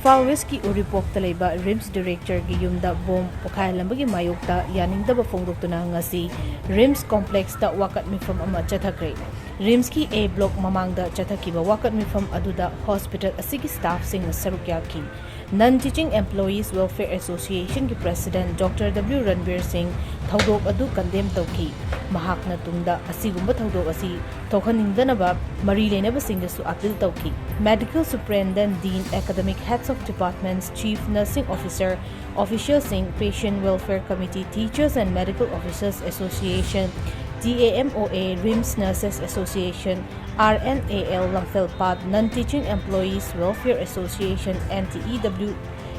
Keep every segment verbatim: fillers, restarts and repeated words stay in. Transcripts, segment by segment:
ꯏꯝꯐꯥꯜ ꯋꯦꯁꯀꯤ ꯎꯔꯤꯄꯣꯛꯇ ꯂꯩꯕ ꯔꯤꯝꯁ ꯗꯤꯔꯦꯛꯇꯔꯒꯤ ꯌꯨꯝꯗ ꯕꯣꯝ ꯄꯣꯈꯥꯏꯍꯜꯂꯝꯕꯒꯤ ꯃꯥꯌꯣꯛꯇ ꯌꯥꯅꯤꯡꯗꯕ ꯐꯣꯡꯗꯣꯛꯇꯨꯅ ꯉꯁꯤ ꯔꯤꯝꯁ ꯀꯣꯝꯄ꯭ꯂꯦꯛꯁꯇ ꯋꯥꯀꯠ ꯃꯤꯐꯝ ꯑꯃ ꯆꯠꯊꯈ꯭ꯔꯦ꯫ ꯔꯤꯝꯁꯀꯤ ꯑꯦ ꯕ꯭ꯂꯣꯛ ꯃꯃꯥꯡꯗ ꯆꯠꯊꯈꯤꯕ ꯋꯥꯀꯠ ꯃꯤꯐꯝ ꯑꯗꯨꯗ ꯍꯣꯁꯄꯤꯇꯥꯜ ꯑꯁꯤꯒꯤ ꯁ꯭ꯇꯥꯐꯁꯤꯡꯅ ꯁꯔꯨꯛ ꯌꯥꯈꯤ꯫ ꯅꯟ ꯇꯤꯆꯤꯡ ꯑꯦꯝꯄ꯭ꯂꯣꯌꯤꯁ ꯋꯦꯜꯐꯤꯌꯔ ꯑꯦꯁꯣꯁꯤꯌꯦꯁꯟꯒꯤ president doctor W Ranbir Singh ꯊꯧꯗꯣꯛ ꯑꯗꯨ ꯀꯟꯗꯦꯝ ꯇꯧꯈꯤ꯫ ꯃꯍꯥꯛꯅ ꯇꯨꯡꯗ ꯑꯁꯤꯒꯨꯝꯕ ꯊꯧꯗꯣꯛ ꯑꯁꯤ ꯊꯣꯛꯍꯟꯅꯤꯡꯗꯅꯕ ꯃꯔꯤ ꯂꯩꯅꯕꯁꯤꯡꯗꯁꯨ ꯑꯄꯤꯜ ꯇꯧꯈꯤ꯫ Medical Superintendent, Dean, Academic Heads of Departments, Chief Nursing Officer, officialꯁꯤꯡ, Patient Welfare Committee, Teachers and Medical Officers Association, T A M O A, RIMS Nurses Association, R N A L, ꯂꯝꯐꯦꯜꯄꯥꯠ, Non Teaching Employees Welfare Association, N T E W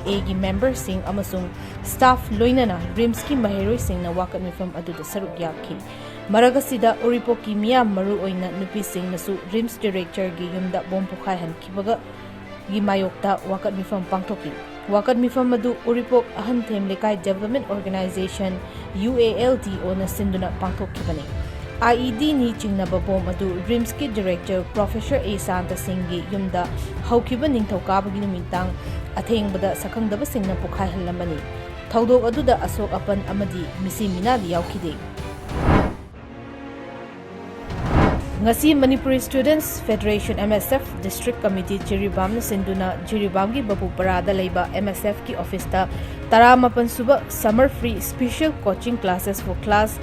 Aꯒꯤ memberꯁꯤꯡ ꯑꯃꯁꯨꯡ staff ꯂꯣꯏꯅꯅ ꯔꯤꯝꯁꯀꯤ ꯃꯍꯩꯔꯣꯏꯁꯤꯡꯅ ꯋꯥꯀꯠ ꯃꯤꯐꯝ ꯑꯗꯨꯗ ꯁꯔꯨꯛ ꯌꯥꯈꯤ꯫ ꯃꯔꯛ ꯑꯁꯤꯗ ꯎꯔꯤꯄꯣꯛꯀꯤ ꯃꯤꯌꯥꯝ, ꯃꯔꯨꯑꯣꯏꯅ ꯅꯨꯄꯤꯁꯤꯡꯅꯁꯨ ꯔꯤꯝꯁ ꯗꯤꯔꯦꯛꯇꯔꯒꯤ ꯌꯨꯝꯗ ꯕꯣꯝ ꯄꯣꯈꯥꯏꯍꯟꯈꯤꯕꯒꯤ ꯃꯥꯌꯣꯛꯇ ꯋꯥꯀꯠ ꯃꯤꯐꯝ ꯄꯥꯡꯊꯣꯛꯈꯤ꯫ ꯋꯥꯀꯠ ꯃꯤꯐꯝ ꯑꯗꯨ ꯎꯔꯤꯄꯣꯛ ꯑꯍꯟꯊꯦꯝ ꯂꯩꯀꯥꯏ Development Organization, U A L D O ꯅ ꯁꯤꯟꯗꯨꯅ ꯄꯥꯡꯊꯣꯛꯈꯤꯕꯅꯤ꯫ I E D ꯅꯤ ꯆꯤꯡꯅꯕ ꯕꯣꯝ ꯑꯗꯨ ꯔꯤꯝꯁꯀꯤ ꯗꯤꯔꯦꯛꯇꯔ ꯄ꯭ꯔꯣꯐꯦꯁꯔ ꯑꯦ ꯁꯥꯟꯇ ꯁꯤꯡꯒꯤ ꯌꯨꯝꯗ ꯍꯧꯈꯤꯕ ꯅꯤꯡꯊꯧꯀꯥꯕꯒꯤ ꯅꯨꯃꯤꯗꯥꯡ ꯑꯊꯦꯡꯕꯗ ꯁꯛꯈꯪꯗꯕꯁꯤꯡꯅ ꯄꯣꯈꯥꯏꯍꯜꯂꯝꯕꯅꯤ꯫ ꯊꯧꯗꯣꯛ ꯑꯗꯨꯗ ꯑꯁꯣꯛ ꯑꯄꯟ ꯑꯃꯗꯤ ꯃꯤꯁꯤ ꯃꯤꯅꯥꯗꯤ ꯌꯥꯎꯈꯤꯗꯦ꯫ ꯉꯁꯤ Manipuri Students Federation, M S F, District Committee ꯖꯤꯔꯤꯕꯥꯝꯅ ꯁꯤꯟꯗꯨꯅ ꯖꯤꯔꯤꯕꯥꯝꯒꯤ ꯕꯕꯨꯄꯔꯥꯗ ꯂꯩꯕ M S F ꯀꯤ office ꯇ ꯇꯔꯥꯃꯥꯄꯟ ꯁꯨꯕ Summer Free Special Coaching Classes for Class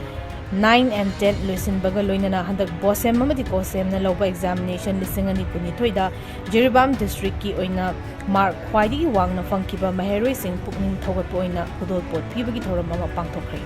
nine and ten ꯂꯣꯏꯁꯤꯟꯕꯒ ꯂꯣꯏꯅꯅ ꯍꯟꯗꯛ BOSEM ꯑꯃꯗꯤ COHSEM ꯅ ꯂꯧꯕ examination ꯂꯤꯁꯤꯡ ꯑꯅꯤ ꯀꯨꯟꯅꯤꯊꯣꯏꯗ ꯖꯤꯔꯤꯕꯥꯝ district ꯀꯤ ꯑꯣꯏꯅ mark ꯈ꯭ꯋꯥꯏꯗꯒꯤ ꯋꯥꯡꯅ ꯐꯪꯈꯤꯕ ꯃꯍꯩꯔꯣꯏꯁꯤꯡ ꯄꯨꯛꯅꯤꯡ ꯊꯧꯒꯠꯄ ꯑꯣꯏꯅ ꯈꯨꯗꯣꯜꯄꯣꯠ ꯄꯤꯕꯒꯤ ꯊꯧꯔꯝ ꯑꯃ ꯄꯥꯡꯊꯣꯛꯈ꯭ꯔꯦ꯫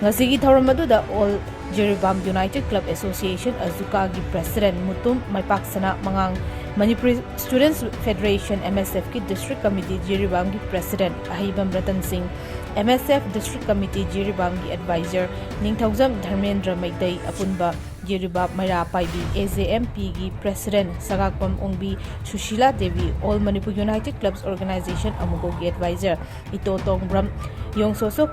ꯉꯁꯤꯒꯤ ꯊꯧꯔꯝ ꯑꯗꯨꯗ All Jiribam United Club Association, ꯑꯖꯨꯀꯥꯒꯤ president Mutum ꯃꯥꯏꯄꯥꯛꯁꯅꯥ ꯃꯉꯥꯡ, Manipuri Students Federation, M S F ꯀꯤ District Committee ꯖꯤꯔꯤꯕꯥꯝꯒꯤ president ꯑꯍꯩꯕꯝ ꯔꯇꯟ ꯁꯤꯡ, M S F District Committee ꯖꯤꯔꯤꯕꯥꯝꯒꯤ advisor ꯅꯤꯡꯊꯧꯖꯝ ꯙꯔꯃꯦꯟꯗ꯭ꯔ ꯃꯩꯇꯩ, ꯑꯄꯨꯟꯕ Jiribam ꯃꯩꯔꯥ ꯄꯥꯏꯕꯤ A J M P ꯒꯤ president ꯁꯒꯥꯛꯄꯝ ꯑꯣꯡꯕꯤ Sushila Devi, All Manipur United Clubs Organization, ꯑꯃꯨꯒꯣꯒꯤ advisor ꯏꯇꯣ ꯇꯣꯡꯕ꯭ꯔꯝ, ꯌꯣꯡꯁꯣꯁꯣ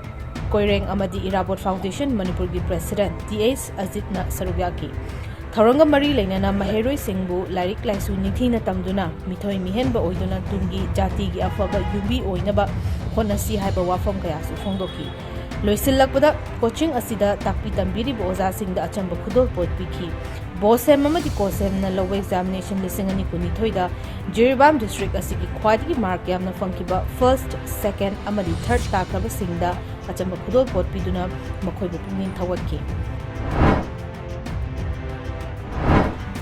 ꯀꯣꯏꯔꯦꯡ ꯑꯃꯗꯤ ꯏꯔꯥꯕꯣꯠ Foundation ꯃꯅꯤꯄꯨꯔꯒꯤ president T H ꯑꯖꯤꯠꯅ ꯁꯔꯨꯛ ꯌꯥꯈꯤ꯫ ꯊꯧꯔꯝꯒ ꯃꯔꯤ ꯂꯩꯅꯅ ꯃꯍꯩꯔꯣꯏꯁꯤꯡꯕꯨ ꯂꯥꯏꯔꯤꯛ ꯂꯥꯏꯁꯨ ꯅꯤꯡꯊꯤꯅ ꯇꯝꯗꯨꯅ ꯃꯤꯊꯣꯏ ꯃꯤꯍꯦꯟꯕ ꯑꯣꯏꯗꯨꯅ ꯇꯨꯡꯒꯤ ꯖꯥꯇꯤꯒꯤ ꯑꯐꯕ ꯌꯨꯝꯕꯤ ꯑꯣꯏꯅꯕ ꯍꯣꯠꯅꯁꯤ ꯍꯥꯏꯕ ꯋꯥꯐꯝ ꯀꯌꯥꯁꯨ ꯐꯣꯡꯗꯣꯛꯈꯤ꯫ ꯂꯣꯏꯁꯤꯜꯂꯛꯄꯗ coaching ꯑꯁꯤꯗ ꯇꯥꯛꯄꯤ ꯇꯝꯕꯤꯔꯤꯕ ꯑꯣꯖꯥꯁꯤꯡꯗ ꯑꯆꯝꯕ ꯈꯨꯗꯣꯜꯄꯣꯠ ꯄꯤꯈꯤ꯫ ꯕꯣꯁꯦꯝ ꯑꯃꯗꯤ ꯀꯣꯁꯦꯝꯅ ꯂꯧꯕ examination ꯂꯤꯁꯤꯡ ꯑꯅꯤ ꯀꯨꯟꯅꯤꯊꯣꯏꯗ ꯖꯤꯔꯤꯕꯥꯝ district ꯑꯁꯤꯒꯤ ꯈ꯭ꯋꯥꯏꯗꯒꯤ mark ꯌꯥꯝꯅ ꯐꯪꯈꯤꯕ first, second ꯑꯃꯗꯤ third ꯇꯥꯈ꯭ꯔꯕꯁꯤꯡꯗ ꯑꯆꯝꯕ ꯈꯨꯗꯣꯜꯄꯣꯠ ꯄꯤꯗꯨꯅ ꯃꯈꯣꯏꯕꯨ ꯄꯨꯛꯅꯤꯡ ꯊꯧꯒꯠꯈꯤ꯫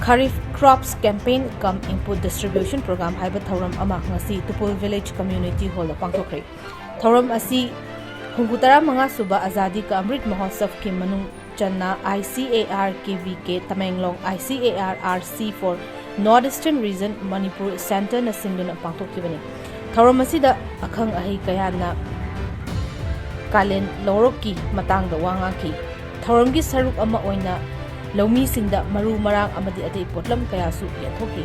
Kharif Crops Campaign cum Input Distribution Program ꯍꯥꯏꯕ ꯊꯧꯔꯝ ꯑꯃ ꯉꯁꯤ ꯇꯨꯄꯨꯜ Village Community Hall ꯗ ꯄꯥꯡꯊꯣꯛꯈ꯭ꯔꯦ꯫ ꯊꯧꯔꯝ ꯑꯁꯤ ꯍꯨꯝꯐꯨ ꯇꯔꯥꯃꯉꯥ ꯁꯨꯕ ꯑꯖꯥꯗꯤ ꯀ ꯑꯃ꯭ꯔꯤꯠ ꯃꯍꯣꯠꯁꯕꯀꯤ ꯃꯅꯨꯡ ꯆꯟꯅ I C A R K V K Tamenglong, I C A R R C for North Eastern Region Manipur Centre ꯅ ꯁꯤꯟꯗꯨꯅ ꯄꯥꯡꯊꯣꯛꯈꯤꯕꯅꯤ꯫ ꯊꯧꯔꯝ ꯑꯁꯤꯗ ꯑꯈꯪ ꯑꯍꯩ ꯀꯌꯥꯅ ꯀꯥꯂꯦꯟ ꯂꯧꯔꯣꯛꯀꯤ ꯃꯇꯥꯡꯗ ꯋꯥ ꯉꯥꯡꯈꯤ꯫ ꯊꯧꯔꯝꯒꯤ ꯁꯔꯨꯛ ꯑꯃ ꯑꯣꯏꯅ ꯂꯧꯃꯤꯁꯤꯡꯗ ꯃꯔꯨ ꯃꯔꯥꯡ ꯑꯃꯗꯤ ꯑꯇꯩ ꯄꯣꯠꯂꯝ ꯀꯌꯥꯁꯨ ꯌꯦꯟꯊꯣꯛꯈꯤ꯫